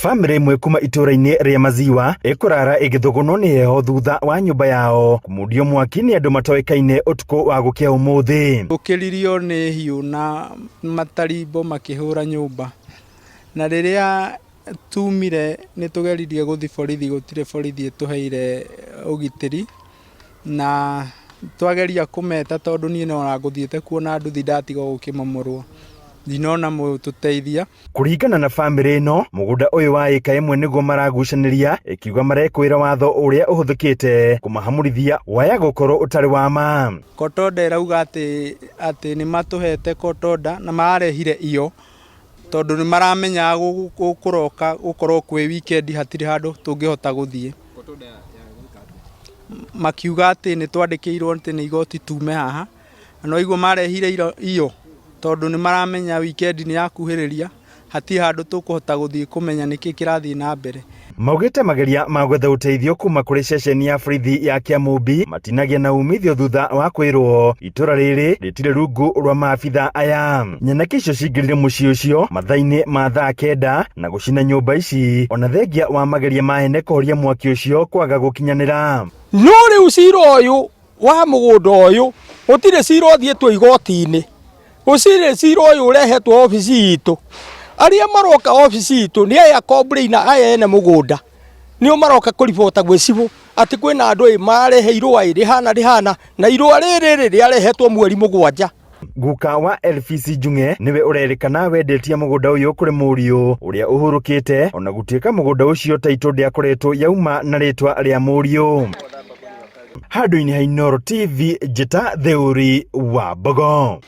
Bamĩrĩ ĩmwe kuma itũũra-inĩ rĩa Maziwa ĩkũrara ĩgĩthũgũnwo nĩ heho thutha wa nyũmba yao kũmundio mwaki nĩ andũ matoĩkaine ũtukũ wa gũkĩa ũmũthĩ. Ũkĩririo nĩ hiũ na matarimbo makĩhũra nyũmba, na rĩrĩa tumire nĩ tũgeririe gũthiĩ borithi gũtirĩ borithi ĩtũheire ũgitĩri, na twageria kũmeta tondũ niĩ no ngũthiĩte kuona nduthi ndatigwo gũkĩmomorwo, ndinona mũtũteithia. Kũringana na bamĩrĩ ĩno, mũgũnda ũyũ wa ĩka ĩmwe nĩguo maragucanĩria ĩkiuga marekũĩra watho ũrĩa ũhũthĩkĩte kũmahamũrithia waya gũkorwo ũtarĩ wa ma. Court order ĩrauga atĩ atĩ nĩ matũhete court order na mararehire iyo tondũ nĩ maramenyaga gũkũroka gũkorwo kwĩ weekend hatirĩ handũ tũngĩhota gũthiĩ. Makiuga atĩ nĩ twandĩkĩirwo atĩ nĩ igoti tume haha na no igua marehire iyo tondũ nĩ maramenya weekend nĩ yakuhĩrĩria hatirĩ handũ tũkũhota gũthiĩ kũmenya nĩkĩ kĩrathiĩ na mbere. Maugĩte mageria ma gwetha ũteithio kuma kũrĩ ceceni ya borithi ya Kĩamũmbi matinagĩa na umithio thutha wa kwĩrwo itũra rĩrĩ rĩtirĩ rungu rwa maabitha aya. Nyanake icio cingĩrire mũciĩ ũcio mathaa-inĩ ma thaa 9 na gũcina nyũmba ici ona thengia wa mageria ma ene kũhoria mwaki ũcio kwaga gũkinyanĩra. No rĩu cira ũyũ wa mũgũnda ũyũ gũtirĩ cira ũthiĩtwo igoti-inĩ, gũtirĩ cira ũyũ ũrehetwo obici itũ. Arĩa maroka obici itũ nĩ aya complainer aya ene mũgũnda nĩo maroka kũribota gwĩ cibũ atĩ kwĩna andũ ĩ marehe irũa ĩ rĩhana rĩhana na irũa rĩrĩ rĩ rĩarehetwo mweri 7. Guka wa Elvis Njung'e nĩwe ũrerĩkana wendetie mũgũnda ũyũ kũrĩ mũriũ ũrĩa ũhurũkĩte ona gũtuĩka mũgũnda ũcio taitũ ndĩakoretwo yauma na rĩtwa rĩa mũriũ. Handũ-inĩ ha Inooro TV, njĩta Theuri wa Mbogo.